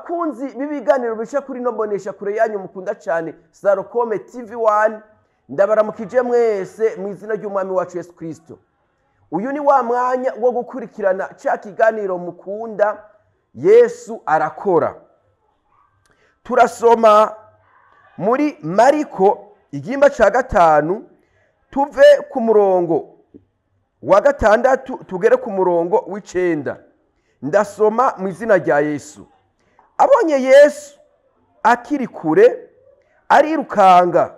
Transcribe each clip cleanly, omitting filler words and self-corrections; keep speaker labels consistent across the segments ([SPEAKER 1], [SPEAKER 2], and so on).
[SPEAKER 1] Bakunzi b'ibiganiro bica kuri ino mbonesha kure yanyu mukunda cyane, Sarokome TV 1, ndabaramukije mwese mu izina ry'Umwami wacu Yesu Kirisito. Uyu ni wa mwanya wo gukurikirana cya kiganiro mukunda, Yesu Arakora. Turasoma muri Mariko igihimba cya 5, tuve ku murongo wa 6 tugere ku murongo w'9. Ndasoma mu izina rya Yesu. Abonye Yesu akiri kure, arirukanga,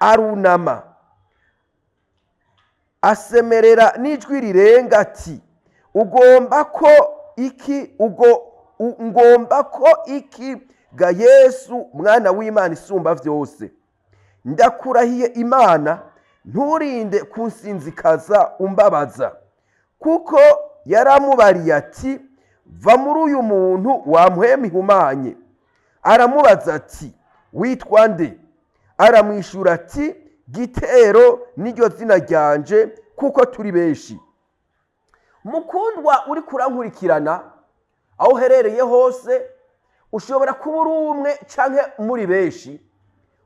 [SPEAKER 1] arunama, asemerera n'ijwi rirenga ati: "Ugomba ko iki ugo ngomba ko iki ga Yesu, Mwana w'Imana Isumba Byose? Ndakurahiye Imana, nturinde kunsinzikaza umbabaza." Kuko yaramubariye ati: "Va muri uyu muntu, wa mpwemu ihumanye." Aramubaza ati: "Witwa nde?" Aramwishyura ati: "Gitero niryo zina ryanje, kuko turi benshi." Mukundwa uri kurankurikirana, aho uherereye hose, ushobora kuba uri umwe cyangwa muri benshi,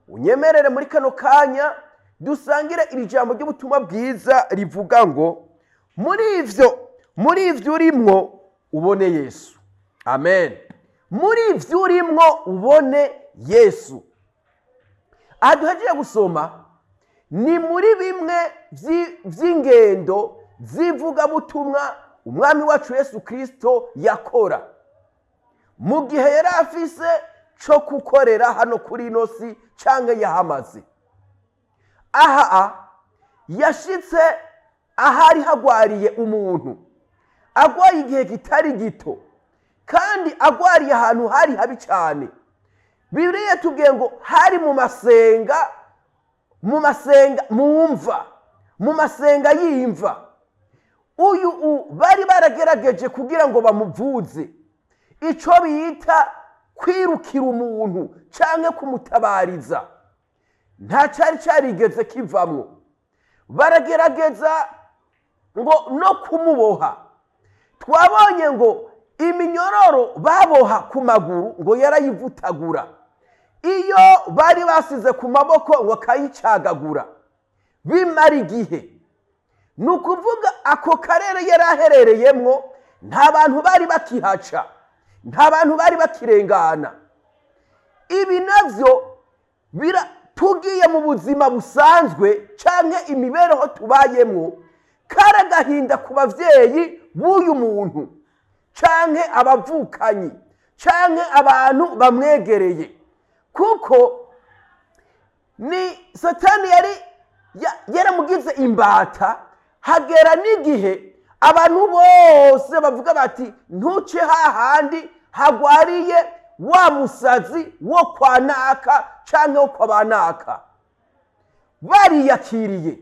[SPEAKER 1] unyemerere muri kano kanya dusangire iri jambo ry'ubutumwa bwiza rivuga ngo: muri ivyo urimwo ubone Yesu. Amen. Muri ivyo urimwo ubone Yesu. Aha duhejeje gusoma ni muri bimwe vy'ingendo z'ivugabutumwa Umwami wacu Yesu Kirisito yakora mu gihe yari afise co gukorera hano kuri ino si canke yahamaze. Aha yashitse ahari hagwariye umuntu agwaye igihe kitari gito, kandi agwariye ahantu hari habi cyane. Bibiliya tubwiye ngo hari mu masenga, mu masenga, mu mva, mu masenga y'imva. Uyu bari baragerageje kugira ngo bamuvuze, icyo bita kwirukira umuntu cyangwa kumutabariza, nta cyari cyarigeze kivamwo. Baragerageza ngo no kumuboha. Twabonye ngo iminyororo baboha ku maguru ngo yarayivutagura, iyo bari basize ku maboko ngo akayicagagura. Bimara igihe. Ni ukuvuga ako karere yari aherereyemwo nta bantu bari bakihaca, nta bantu bari bakirengana. Ibi nabyo tugiye mu buzima busanzwe cyangwa imibereho tubayemo, kari agahinda ku babyeyi b'uyu muntu cyangwa abavukanyi cyangwa abantu bamwegereye, kuko ni Satani yari yaramugize imbata. Hagera n'igihe abantu bose bavuga bati: "Ntuce hahandi hagwariye wa musazi wo kwa naka cyangwa wo kwa ba naka." Bariyakiriye,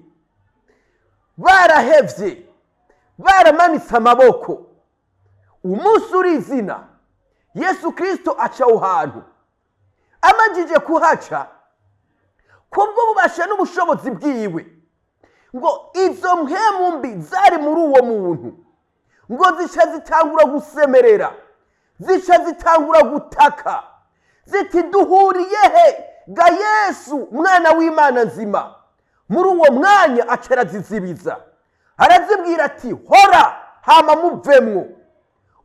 [SPEAKER 1] barahevye, baramanitse amaboko. Umunsi uri izina, Yesu Kirisito aca aho hantu. Amajije kuhaca, kubw'ububasha n'ubushobozi bwiwe, ngo izo mpwemu mbi zari muri uwo muntu ngo zica zitangura gusemerera, zica zitangura gutaka ziti: "Duhuriye he ga Yesu, Mwana w'Imana nzima?" Muri uwo mwanya aca arazizibiza, arazibwira ati: "Hora, hama muvemwo."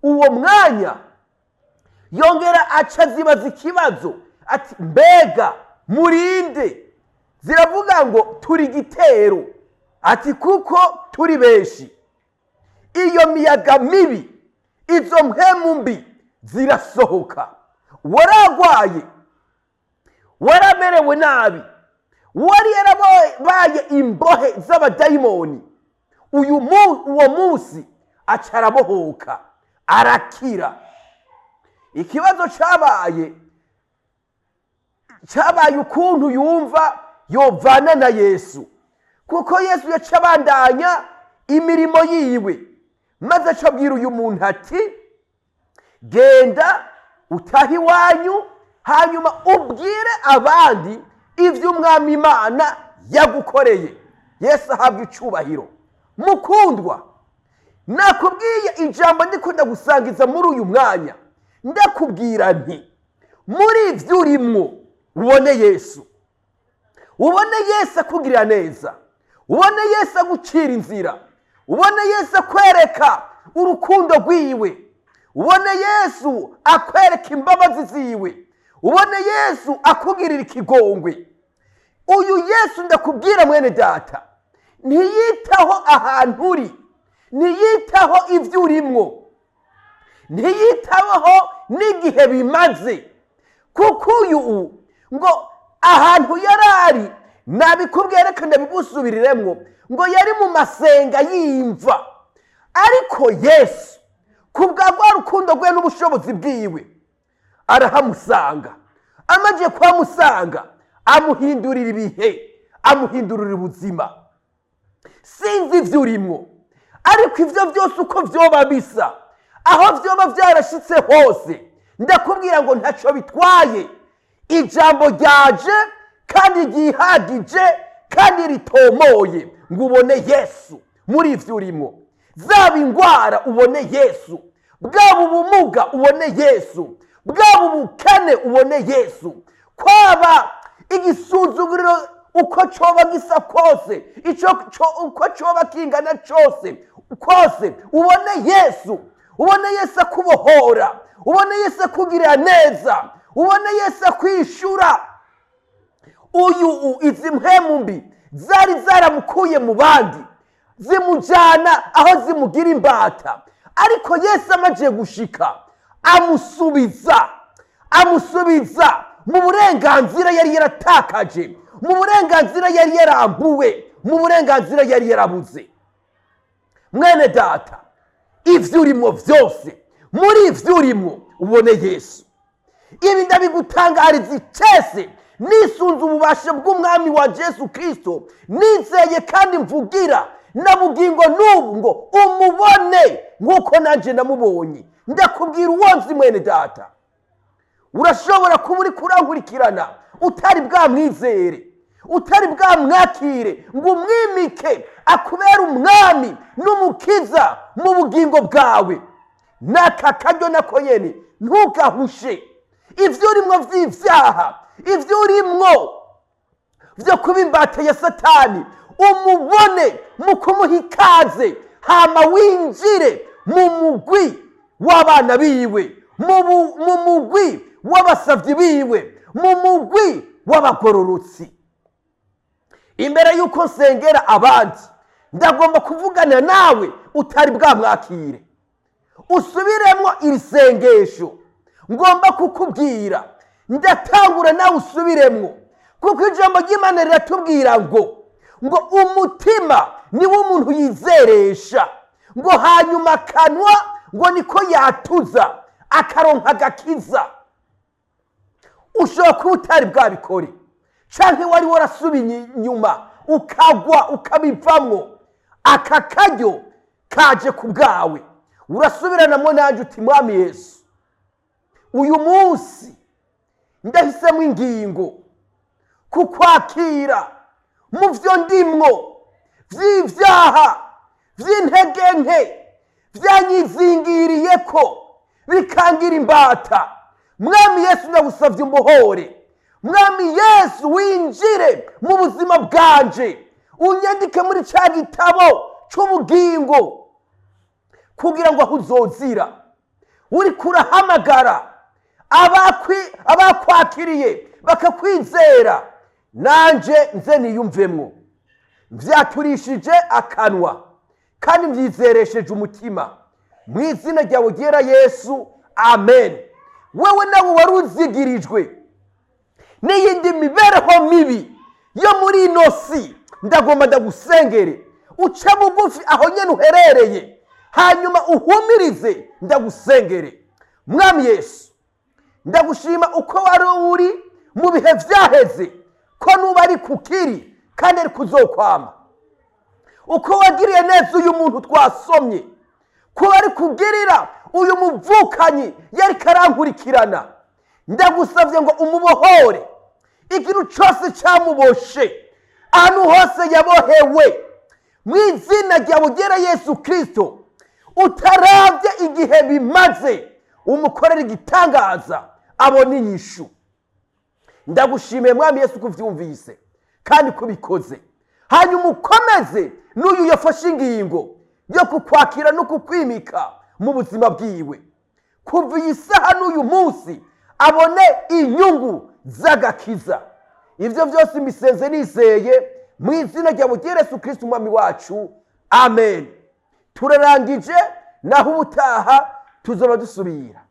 [SPEAKER 1] Uwo mwanya yongera aca zibaza ikibazo ati: "Mbega murinde?" Ziravuga ngo: "Turi gitero," ati "kuko turi benshi." Iyo miyaga mibi, izo mpemu mbi zirasohoka. Waragwaye, waramerewe nabi, wari yarabaye imbohe z'abadayimoni, uyu uwo munsi aca arabohoka, arakira. Ikibazo cyabaye ukuntu yumva yovana na Yesu, kuko Yesu yaca abandanya imirimo yiwe, maze aca abwira uyu muntu ati: "Genda utahe iwanyu, hanyuma ubwire abandi ibyo Umwami Imana yagukoreye." Yesu ahabwa icubahiro. Mukundwa, nakubwiye ijambo ndikunda gusangiza muri uyu mwanya. Ndakubwira nti muri ibyo urimwo ubone Yesu, ubone Yesu akugirira neza, ubone Yesu agucira inzira, ubone Yesu akwereka urukundo rwiwe, ubone Yesu akwereka imbabazi ziwe, ubone Yesu akugirira ikigongwe. Uyu Yesu ndakubwira mwene data, ntiyitaho ahantu uri, ntiyitaho ibyo urimwo, ntiyitaho n'igihe bimaze, kuko uyu ngo ahantu yari ari, nabikubwiye reka ndabigusubiriremwo, ngo yari mu masenga yimva. Ariko Yesu ku bwa rwa rukundo rwe n'ubushobozi bwiwe arahamusanga. Amaze kuhamusanga amuhindurira ibihe, amuhindurira ubuzima. Sinzi ibyo urimwo, ariko ibyo byose uko byoba bisa, aho byoba byarashyitse hose, ndakubwira ngo ntacyo bitwaye. Ijambo ryaje kandi ryihagije kandi ritomoye ngo ubone Yesu muri ibyo urimo. Zaba indwara ubone Yesu, bwaba ubumuga ubone Yesu, bwaba ubukene ubone Yesu, kwaba igisuzuguriro uko coba gisa kose, uko coba kingana cyose kose, ubone Yesu. Ubone Yesu akubohora, ubone Yesu akugirira neza, ubone Yesu akwishura. Uyu izi mpemu mbi zari zaramukuye mu bandi, zimujyana aho zimugira imbata, ariko Yesu amaze gushika amusubiza mu burenganzira yari yaratakaje, mu burenganzira yari yarambuwe, mu burenganzira yari yarabuze. Mwene data, ibyo urimo byose, muri ibyo urimo ubone Yesu. Ibi ndabigutangariza icese nisunze ububasha bw'umwami wa Yesu Kirisito, nizeye kandi mvugira na bugingo n'ubu ngo umubone nk'uko nanjye namubonye. Ndakubwira uwo nzi mwene data, urashobora kuba uri kurankurikirana utari bwamwizere, utari bwamwakire ngo umwimike akubere umwami n'umukiza mu bugingo bwawe. N'aka karyo nako nyene ntugahushe. Ibyo urimwo by'ibyaha, ibyo urimwo byo kuba imbata ya Satani, umubone mu kumuha ikaze, hama winjire mu mugwi w'abana biwe, mu mugwi w'abasavyi biwe, mu mugwi w'abagororotsi. Imbere y'uko nsengera abandi, ndagomba kuvugana nawe utari bwamwakire, usubiremo iri sengesho ngomba kukubwira. Ndatangura nawe usubiremo, kuko ijambo ry'Imana riratubwira ngo umutima niwo umuntu yizeresha, ngo hanyuma akanwa ngo niko yatuza akaronka agakiza. Ushobora kuba utari bwabikore, canke wari warasubiye inyuma ukagwa ukabivamwo. Aka karyo kaje ku bwawe, urasubiranamo nanjye uti Mwami Yesu, uyu munsi ndahisemo ingingo kukwakira mu byo ndimwo vy'ivyaha vy'intege nke vyanyizingiriye ko bikangira imbata. Mwami Yesu, ndagusavye umbohore. Mwami Yesu, winjire mu buzima bwanje, unyandike muri ca gitabo c'ubugingo, kugira ngo aho uzozira uriko urahamagara abakwakiriye bakakwizera, nanje nze niyumvemwo. Mvyaturishije akanwa kandi mvyizeresheje umutima, mu izina ryawe ryera Yesu, amen. Wewe nawe wari uzigirijwe n'iyindi mibereho mibi yo muri ino si, ndagomba ndagusengere, uce bugufi aho nyene uherereye, hanyuma uhumirize ndagusengere. Mwami Yesu, ndagushima uko wari uri mu bihe vyaheze, ko nuba ari kukiri kandi ari kuzokwama. Uko wagiriye neza uyu muntu twasomye, kuba ari kugirira uyu muvukanyi yari karankurikirana, ndagusavye ngo umubohore ikintu cose camuboshe, ahantu hose yabohewe, mu izina ryawe ryera Yesu Kristo. Utaravye igihe bimaze, Umukorera igitangaza, abona inyishu. Ndagushimiye, Mwami Yesu, kuvyumvise kandi kubikoze. Hanyuma ukomeze n'uyu yafashe ingingo yo kukwakira no kukwimika mu buzima bwiwe. Kuva iyi saha n'uyu munsi abone inyungu z'agakiza. Ibyo byose mbisenze nizeye mu izina rya Yesu Kristo, Umwami wacu, amen. Turarangije, naho ubutaha tuzoba dusubira.